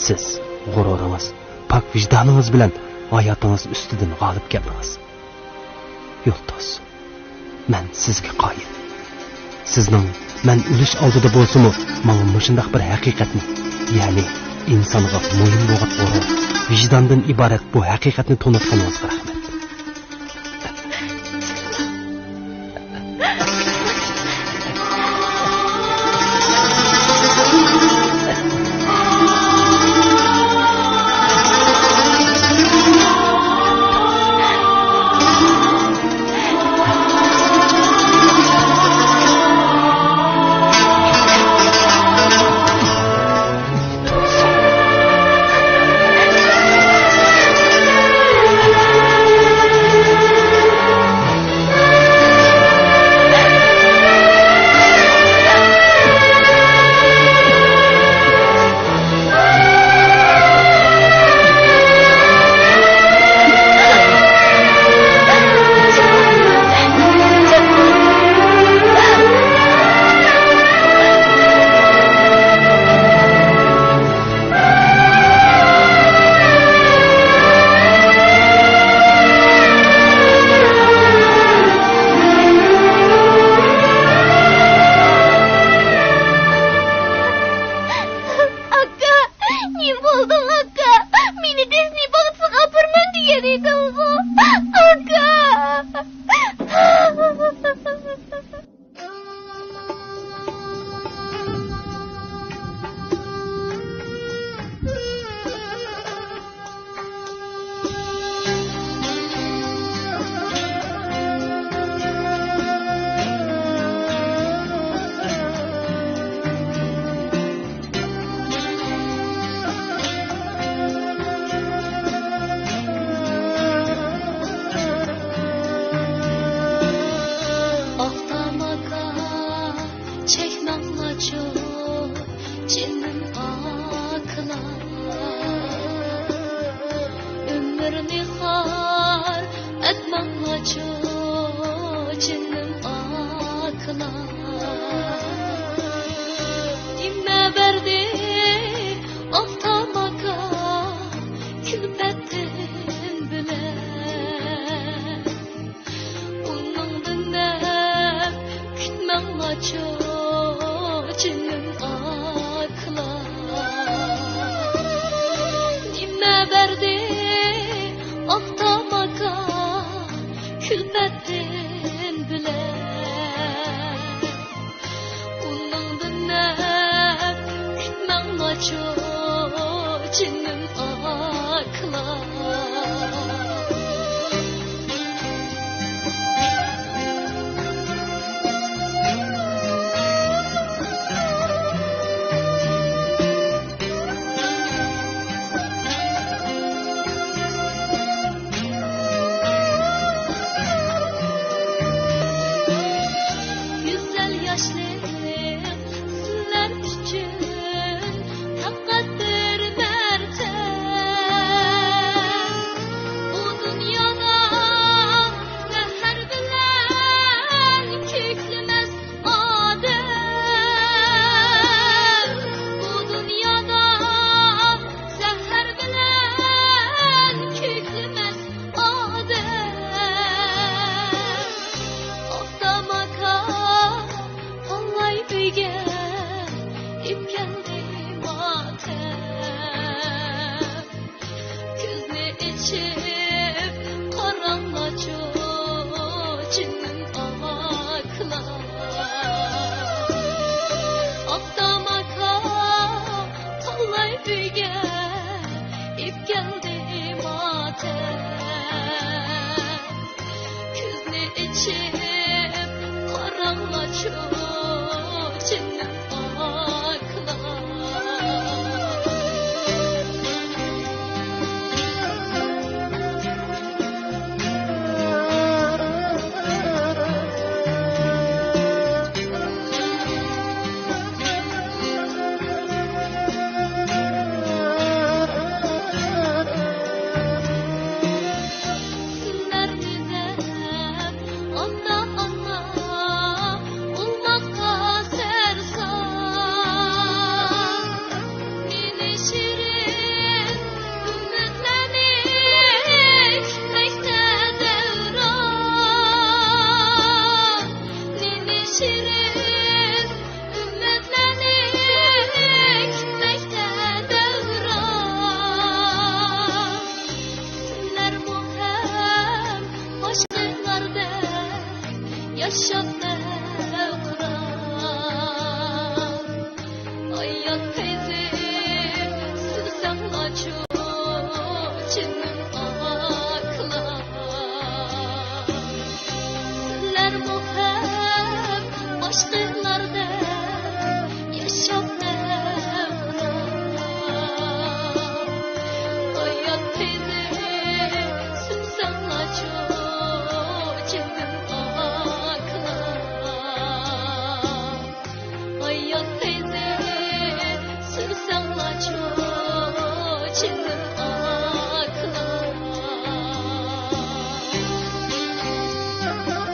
سىز غۇرۇرىڭىز، پاك ۋىجدانىڭىز بىلەن ھاياتىڭىز ئۈستىدىن غالىب كەلدىڭىز. يۇلتۇز، مەن سىزگە قايىل. سىزنىڭ مەن ئۆلۈش ئالدىدا بولسىمۇ ماڭا مۇشۇنداق بىر ھەقىقەتنى، يەنى ئىنسانغا مۇھىم بولغان ئورۇن ۋىجداندىن ئىبارەت بۇ ھەقىقەتنى تونۇتقىنىڭىزغا رەھمەت. ئاكا، نېمە بولدۇڭ، ئاكا؟ مېنى دىزنى باغچىسىغا ئاپىرىمەن دېگەن ئىدىڭغۇ، ئاكا. ئاق تاماكا چەكمەڭلارچۇ، جېنىم ئاكىلار. ئۆمۈرنى خار ئەتمەڭلارچۇ، جېنىم ئاكىلار. نېمە بەردى ئاق تاماكا كۈلپەتتىن بىلەن؟ ئۇنىڭدىن نەپ كۈتمەڭلارچۇ، جېنىم ئاكىلار. نېمە بەردى ئاق تاماكا كۈلپەتتىن بىلەن؟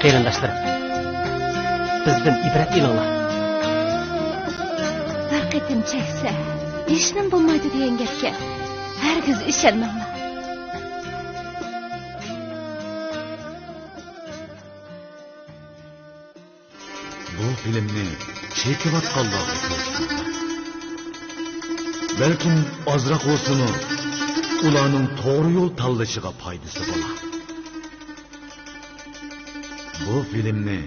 قېرىنداشلىرىم، بىزدىن ئىبرەت ئېلىڭلار. بىر قېتىم چەكسە، ھېچنېمە بولمايدۇ دېگەن گەپكە ھەرگىز ئىشەنمەڭلار. بۇ فىلىمنى چېكىۋاتقانلارغا كۆرسىتىڭلار. بەلكىم ئازراق بولسىمۇ ئۇلارنىڭ توغرا يول تاللىشىغا پايدىسى بولار. بۇ فىلىمنى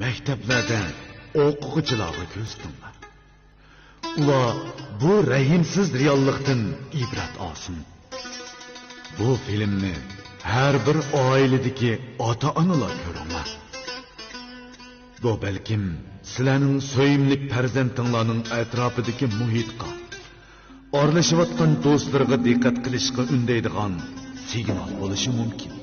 مەكتەپلەردە ئوقۇغۇچىلارغا كۆرسىتىڭلار. ئۇلار بۇ رەھىمسىز رېئاللىقتىن ئىبرەت ئالسۇن. بۇ فىلىمنى ھەر بىر ئائىلىدىكى ئاتا-ئانىلار كۆرۈڭلار. بۇ بەلكىم سىلەرنىڭ سۆيۈملۈك پەرزەنتىڭلارنىڭ ئەتراپىدىكى مۇھىتقا، ئارىلىشىۋاتقان دوستلىرىغا دىققەت قىلىشقا ئۈندەيدىغان سىگنال بولۇشى مۇمكىن.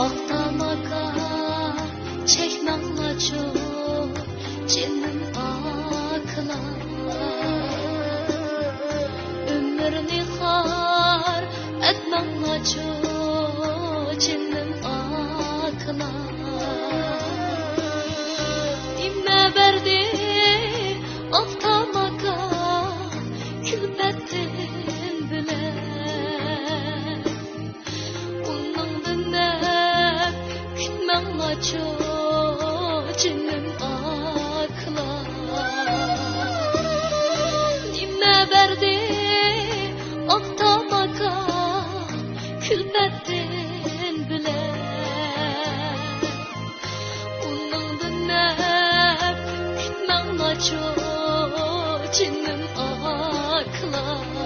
ئاق تاماكا چەكمەڭلارچۇ، جېنىم ئاكىلار. ئۆمۈرنى خار ئەتمەڭلارچۇ، جېنىم ئاكىلار. نېمە بەردى ئاق تاماكا كۈلپەتتىن بىلەن؟ ئۇنىڭدىن نەپ كۈتمەڭلارچۇ، جېنىم ئاكىلار. نېمە بەردى ئاق تاماكا كۈلپەتتىن بىلەن؟ ئۇنىڭدىن نەپ كۈتمەڭلارچۇ، جېنىم ئاكىلار.